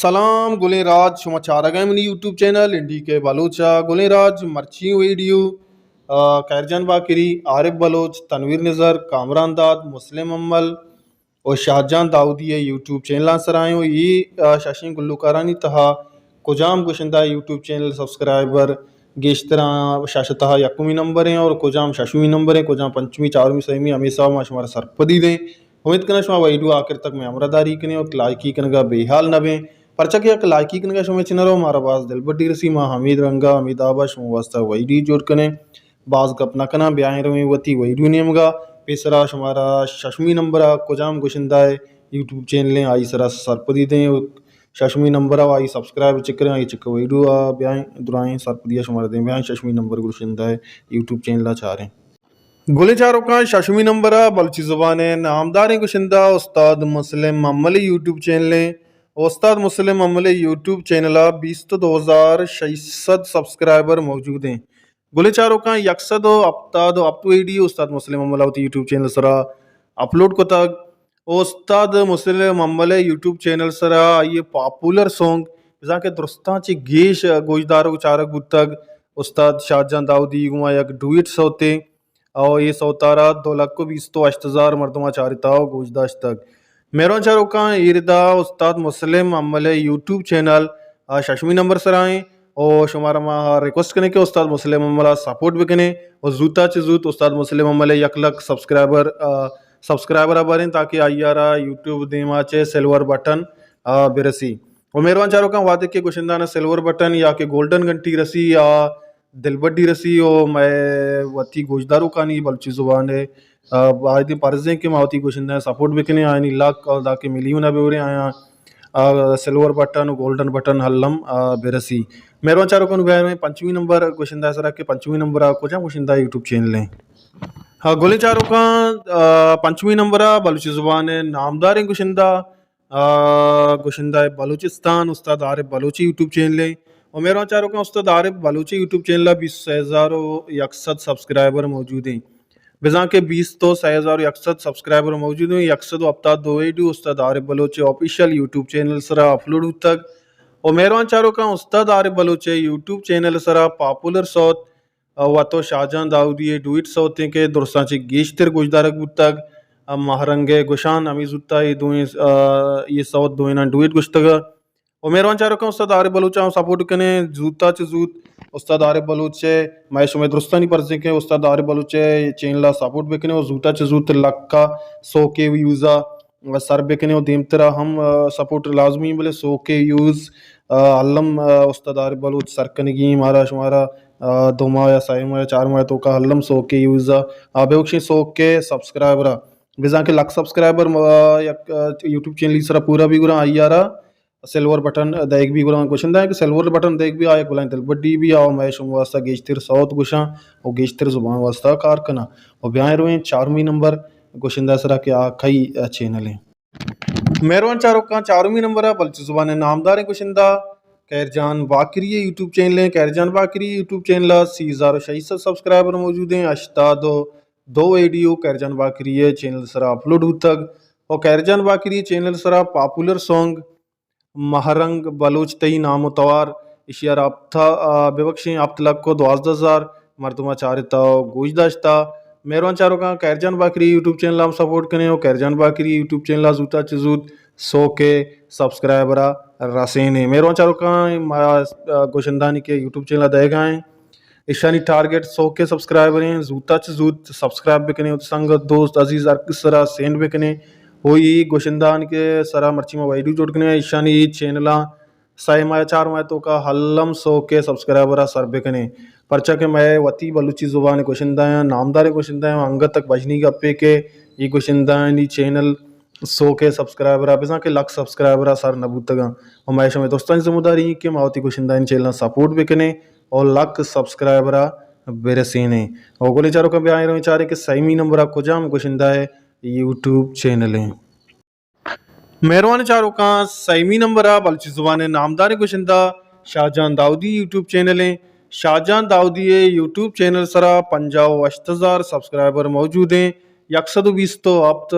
سلام گلیں راج، شما چارگ ءَ منی یوٹیوب چینل این ڈی کے بلوچ ءَ۔ گلیں راج، مرچی ویڈیو، آ، خیر جان باقری، عارف بلوچ، تنویر نظر، کامران داد، مسلم امل و شاہ جان داؤدی ءِ یوٹیوب چینلاں سرا ایں و اے، آ، ششیں گلوکارانی تہا کجام گشندہ ءِ یوٹیوب چینل سبسکرائبر گیشتر آں، شش ءِ تہا یکمی نمبر ایں اور کجام ششمی نمبر ایں، کجام پنچمی، چارمی، سیمی، ہمے حساب ما شمارا سرپدی دیں۔ امیت کناں شما ویڈیو آخر تک مئے ہمراہ داری کنیں اور لائکی کنگا بے حال نہ بیں، پرچا کہ یک لائکی کنگا شمئے چنرو مارا باز دلبڈی رسی، ما ہمے رنگا ہمے دابا شما واسطہ ویڈیو جوڑ کنیں۔ باز گپ نہ کناں، بیائیں رویں وتی ویڈیو نیمگا۔ پیسرا شمارا ششمی نمبرا کجام گشندہ ءِ یوٹیوب چینل ایں آئی سرا سرپدی دیں، ششمی نمبرا آئی سبسکرائب چکریں، آئی چکر ویڈیو آ بیائیں درائیں سرپدی شمارا دیں، بیائیں ششمی نمبر گشندہ ءِ یوٹیوب چینلا چاریں۔ گلیں چاروکاں، ششمی نمبر ءَ بلوچی زبان ءِ نامداریں گشندہ استاد مسلم ممل ءِ یوٹیوب چینل ایں۔ استاد مسلم ممل ءِ یوٹیوب چینل ءَ بیست ءُ دو ہزار شش سد سبسکرائبر موجود ایں۔ گلیں چاروکاں، یک سد ءُ ہپتاد ءُ ہپت ویڈیو استاد مسلم ممل ءَ وتی یوٹیوب چینل سرا اپلوڈ کتگ۔ استاد مسلم ممل ءِ یوٹیوب چینل سرا آئی ءِ پاپولر سانگ، بزاں کہ درستاں چہ گیش گوشدارگ ءُ چارگ بوتگ، استاد شاہ جان داؤدی گوما یک ڈوئٹ سوتے۔ او اے سوتارا دو لکھ ءُ بیست ءُ ہشت ہزار مردماں چارتا ءُ گوش داشتگ۔ مہروان چاروکاں، اے ردا استاد مسلم ممل ءِ یوٹیوب چینل آ ششمی نمبر سرا ایں۔ او شمارا ما ریکویسٹ کنیں کہ استاد مسلم ممل ءَ سپورٹ بکنیں او زوتا چہ زوت استاد مسلم ممل ءِ یک لکھ سبسکرائبر، آ، سبسکرائبر ءَ باریں تاکہ آئی ءَ را یوٹیوب دیما چہ سلور بٹن، آ، برسی۔ و مہروان چاروکاں، وہدے کہ گشندہاں سلور بٹن یا کہ گولڈن گھنٹی رسی یا دلبڈی رسی و مئے وتی گوشداروکانی بلوچی زبان ءِ، آ، بایدیں پرزیں کہ ما وتی گشندہاں سپورٹ بکنیں، آیانی لک اور داکہ ملیون ءَ ببریں، آیاں، آ، سلور بٹن و گولڈن بٹن الم، آ، برسی۔ مہروان چاروکاں، بیائیں پنچمی نمبر گشندہ سرا کہ پنچمی نمبر ءَ کجام گشندہ یوٹیوب چینل ایں؟ ہاں، گلیں چاروکاں، آ، پنچمی نمبر ءَ بلوچی زبان ءِ نامداریں گشندہ، آ، گشندہ بلوچستان استاد عارف بلوچ ءِ یوٹیوب چینل ایں۔ و مہروان چاروکاں، استاد عارف بلوچ ءِ یوٹیوب چینل ءَ بیست ءُ سئے ہزار ءُ یک سد سبسکرائبر موجود ایں۔ بزاں کہ بیست ءُ سئے ہزار ءُ یک سد سبسکرائبر موجود ایں، یک سد ءُ ہپتاد دو ویڈیو استاد عارف بلوچ ءِ آفیشل یوٹیوب چینل سرا اپلوڈ بوتگ۔ و مہروان چاروکاں، استاد عارف بلوچ ءِ یوٹیوب چینل سرا پاپولر سوت، آ، وت و شاہ جان داؤدی ءِ ڈوئٹ سوتیں کہ درستاں چہ گیشتر گوشدارگ بوتگ۔ آ، ماہ رنگ ءِ گشان ہمے زوتا اے دوئیں، آ، اے سوت دوئیناں ڈوئٹ گوشتگ۔ و مہروان چاروکاں، استاد عارف بلوچ ءَ ہم سپورٹ کنیں، زوتا چہ زوت استاد عارف بلوچ ءِ، مئے شمئے درستانی پرزیں کہ استاد عارف بلوچ ءِ چینل ءَ سپورٹ بکنیں و زوتا چہ زوت لکھ ءَ سو کے ویوز ءَ سر بکنیں و دیمترا ہم، آ، سپورٹ لازمی، بلے سو کے ویوز، آ، الم، آ، استاد عارف بلوچ سر کنگی ایں، مارا شمارا، آ، دو ماہ یا سئے ماہ یا چار ماہ توکا الم سو کے ویوز ءَ، آ، ببخشیں سو کے سبسکرائبر ءَ۔ بزاں کہ لکھ سبسکرائبر، آ، یک، آ، یوٹیوب چینل سرا پورا بی گڑا آئی ءَ را سلور بٹن دئیگ بی گڑا گشندہ کہ سلور بٹن دئیگ بی آ یک بلائیں دلبڈی بی آ مئے شما واسطہ گیشتر سوت گشاں و گیشتر زبان واسطہ کار کناں۔ و بیائیں رویں چارمی نمبر گشندہ سرا کہ آ کئی چینل ایں۔ مہروان چاروکاں، چارمی نمبر ءَ بلوچی زبان ءِ نامداریں گشندہ خیر جان باقری ءِ یوٹیوب چینل ایں۔ خیر جان باقری یوٹیوب چینل ءَ سی ہزار و شش سد سبسکرائبر موجود ایں، ہشتاد و دو ویڈیو خیر جان باقری ءِ چینل سرا اپلوڈ بوتگ و خیر جان باقری ءِ چینل سرا پاپولر سانگ ماہ رنگ بلوچ تئی نام و توار، ایشی ءَ را ہپت، آ، ببخشیں، ہپت لکھ و دوازدہ ہزار مردماں چارتا و گوش داشتا۔ مہروان چاروکاں، خیر جان باقری یوٹیوب چینل ءَ ہم سپورٹ کنیں و خیر جان باقری یوٹیوب چینل ءَ زوتا چہ زوت سو کے سبسکرائبر ءَ رسینیں۔ مہروان چاروکاں، ما، آ، گشندہانی کہ یوٹیوب چینل ءَ دئیگا ایں، ایشانی ٹارگٹ سو کے سبسکرائبر ایں، زوتا چہ زوت سبسکرائب بکنیں، وتی سنگت، دوست، عزیز ہر کس سرا سینڈ بکنیں۔ و اے گشندہان کہ سرا مرچی ما ویڈیو جوڑ کنیں، ایشانی چینلاں سئے ماہ چار ماہ توکا الم سو کے سبسکرائبر ءَ سر بکنیں، پرچا کہ مئے وتی بلوچی زبان ءِ گشندہ ایں، نامداریں گشندہ ایں، انگت تک بژنی گپے کہ اے گشندہانی چینل سو کے سبسکرائبر ءَ، بزاں کہ لکھ سبسکرائبر ءَ سر نہ بوتگاں۔ و مئے شمئے درستانی ذمہ داری ایں کہ ما وتی گشندہانی چینلاں سپورٹ بکنیں و لکھ سبسکرائبر ءَ برسینیں۔ و گلیں چاروکاں، بیائیں رویں چاریں کہ سیمی نمبر ءَ کجام گشندہ ءِ یوٹیوب چینل ایں۔ مہروان چاروکاں، سیمی نمبر ءَ بلوچی زبان ءِ نامداریں گشندہ شاہ جان داؤدی یوٹیوب چینل ایں۔ شاہ جان داؤدی ءِ یوٹیوب چینل سرا پنجاہ و ہشت ہزار سبسکرائبر موجود ایں۔ یک سد و بیست و ہپت،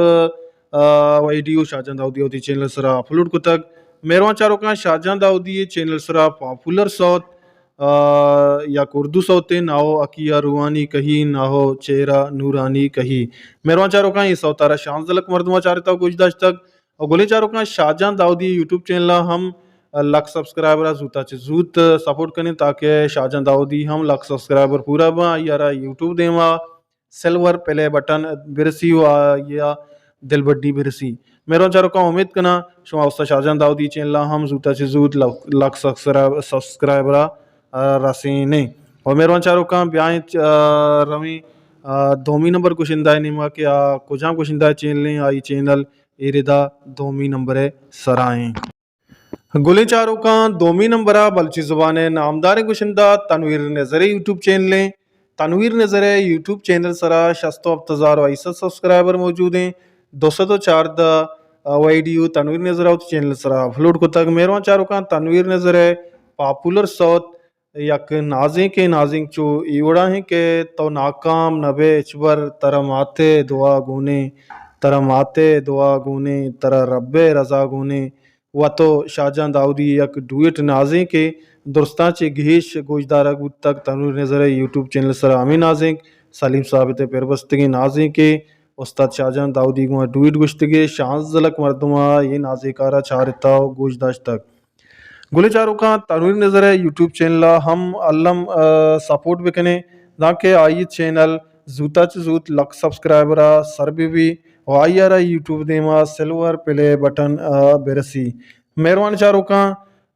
آ، ویڈیو شاہ جان داؤدی ءَ وتی چینل سرا اپلوڈ کتگ۔ مہروان چاروکاں، شاہجان داؤدی ءِ چینل سرا پاپولر سوت، آ، یک اردو سوتے، نہ ہو اکیا روانی کہی، نہ ہو چہرہ نورانی کہی۔ مہروان چاروکاں، اے سوتارا شانزدہ لکھ مردماں چارتگ و گوش داشتگ۔ و گلیں چاروکاں، شاہجان داؤدی یوٹیوب چینل ءَ ہم لکھ سبسکرائبر ءَ زوت ءَ چہ زوت سپورٹ کنیں، تاکہ شاہجان داؤدی ہم لکھ سبسکرائبر پورا باں، آئی ءَ را یوٹیوب دیما سلور پلے بٹن برسی و آئی ءَ دلبڈی برسی۔ مہروان چاروکاں، امید کناں شما استاد شاہجان داؤدی چینل ءَ ہم زوت ءَ چہ زوت لکھ، لکھ سبسکرائب-، سبسکرائبر ءَ رسینیں۔ و مہروان چاروکاں، بیائیں، آ، رویں، آ، دومی نمبر گشندہ ءِ نیما کہ آ کجام گشندہ ءِ چینل ایں، آئی چینل اے ردا دومی نمبر ءِ سرا ایں۔ گلیں چاروکاں، دومی نمبر ءَ بلوچی زبان ءِ نامداریں گشندہ تنویر نظر ءِ یوٹیوب چینل ایں۔ تنویر نظر ءِ یوٹیوب چینل سرا شست و ہپت ہزار و ہشت سد سبسکرائبر موجود ایں۔ دو سد و چاردہ ویڈیو تنویر نظر ءَ وتی چینل سرا اپلوڈ کتگ۔ مہروان چاروکاں، تنویر نظر ءِ پاپولر سوت یک نازینکیں نازینک چو اے وڑا ایں کہ تو ناکام نہ بئے ہچبر، ترا مات ءِ دعا گونیں، ترا مات ءِ دعا گونیں، ترا رب ءِ رضا گونیں۔ و تو شاہجان داؤدی یک ڈوئٹ نازینکے درستاں چہ گیش گوشدارگ بوتگ۔ تنویر نظر ءِ یوٹیوب چینل سرا ہمے نازینک سلیم ثابت ءِ پر بستگیں نازینکے استاد شاہجان داؤدی گوں ڈوئٹ گوشتگے، شانزدہ لکھ مردماں اے نازینکارا چارتہ و گوش داشتگ۔ گلیں چاروکاں، تنویر نظر ءِ یوٹیوب چینل ءَ ہم الم، آ، سپورٹ بکنیں، دانکہ آئی چینل زوت ءَ چہ زوت لکھ سبسکرائبر ءَ سر بہ بی و آئی ءَ را یوٹیوب دیما سلور پلے بٹن، آ، برسی۔ مہروان چاروکاں،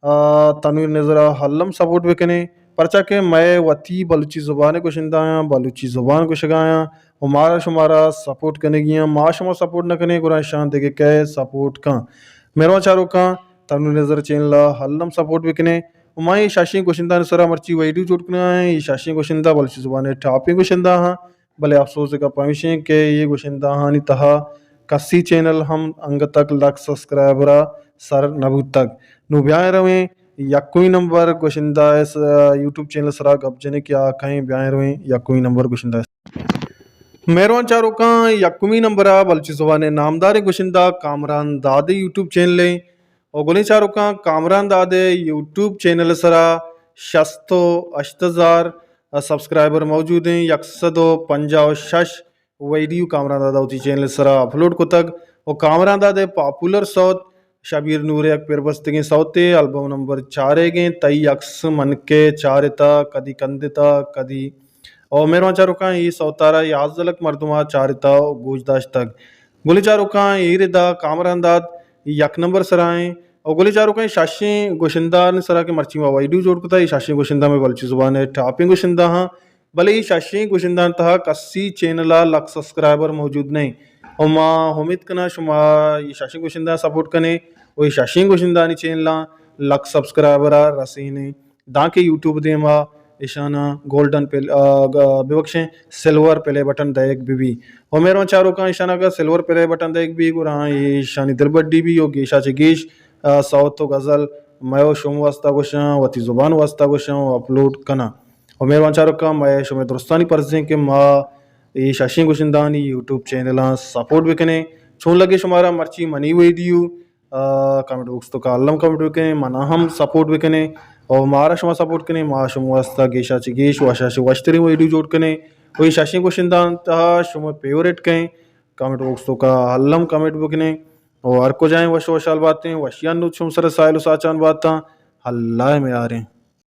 آ، تنویر نظر ءَ الم سپورٹ بکنیں، پرچا کہ مئے وتی بلوچی زبان ءِ گشندہ آں، بلوچی زبان گشگ ءَ آں و مارا شمارا سپورٹ کنگی آں۔ ما شما سپورٹ نہ کنیں، گڑا اشاں دگہ کئے سپورٹ کن؟ مہروان چاروکاں، تنویر نظر چینل ءَ الم سپورٹ بکنیں۔ و ما اے ششیں گشندہانی سرا مرچی ویڈیو جوڑ کنگ ءَ ایں۔ اے ششیں گشندہ بلوچی زبان ءِ ٹاپیں گشندہ آں، بلے افسوس ءِ گپ ہمیش ایں کہ اے گشندہانی تہا کسی چینل ہم انگت تک لکھ سبسکرائبر ءَ سر نہ بوتگ۔ نوں بیائیں رویں یکمی نمبر گشندہ ءِ س-، یوٹیوب چینل سرا گپ جنیں کہ آ کئے ایں۔ بیائیں رویں یکمی نمبر گشندہ ءِ۔ مہروان چاروکاں، یکمی نمبر ءَ بلوچی زبان ءِ نامداریں گشندہ کامران داد ءِ یوٹیوب چینل ایں۔ و گلیں چاروکاں، کامران داد ءِ یوٹیوب چینل سرا شست و ہشت ہزار سبسکرائبر موجود ایں، یک سد و پنجاہ و شش ویڈیو کامران داد ءَ وتی چینل سرا اپلوڈ کتگ و کامران داد ءِ پاپولر سوت شبیر نور ءِ یک پر بستگیں سوتے، البم نمبر چارگ ایں، تئی عکس من کہ چارتہ، کدی کندتہ، کدی۔ او مہروان چاروکاں، اے سوتارا یازدہ لکھ مردماں چارتہ و گوش داشتگ۔ گلیں چاروکاں، اے ردا کامران داد یک نمبر سرا ایں۔ او گلیں چاروکاں، اے ششیں گشندہانی سرا کہ مرچی ما ویڈیو جوڑ کتہ، اے ششیں گشندہ مئے بلوچی زبان ءِ ٹاپیں گشندہ آں۔ بلے اے ششیں گشندہانی تہا کسی چینل ءَ لکھ سبسکرائبر موجود نہ ایں۔ و ما امیت کناں شما اے ششیں گشندہاں سپورٹ کنیں و اے ششیں گشندہانی چینلاں لکھ سبسکرائبر ءَ رسینیں، دانکہ یوٹیوب دیما ایشاناں گولڈن پل-، آ، گ-، ببخشیں، سلور پلے بٹن دئیگ بہ بی۔ و مہروان چاروکاں، ایشاناں اگاں سلور پلے بٹن دئیگ بی، گڑا ایشانی دلبڈی بی و گیشا چہ گیش، آ، سوت و غزل مئے و شمئے واسطہ گوشاں، وتی زبان واسطہ گوشاں و اپلوڈ کناں۔ و مہروان چاروکاں، مئے شمئے درستانی پرزیں کہ ما اے ششیں گشندہانی یوٹیوب چینلاں سپورٹ بکنیں۔ چون لگے شمارا مرچی منی ویڈیو؟ آ، کمنٹ باکس توکا الم کمنٹ بکنیں، منا ہم سپورٹ بکنیں و مارا شما سپورٹ کنیں، ما شمئے واسطہ گیشا چہ گیش وشا چہ وشتریں ویڈیو جوڑ کنیں۔ و اے ششیں گشندہانی تہا شمئے فیورٹ کئے ایں؟ کمنٹ باکس توکا الم کمنٹ بکنیں و ہر کجا ایں وش وشحال باتیں، وشیانی نود شمئے سرا ساہیل و ساچان باتاں۔ اللہ ءِ میاریں۔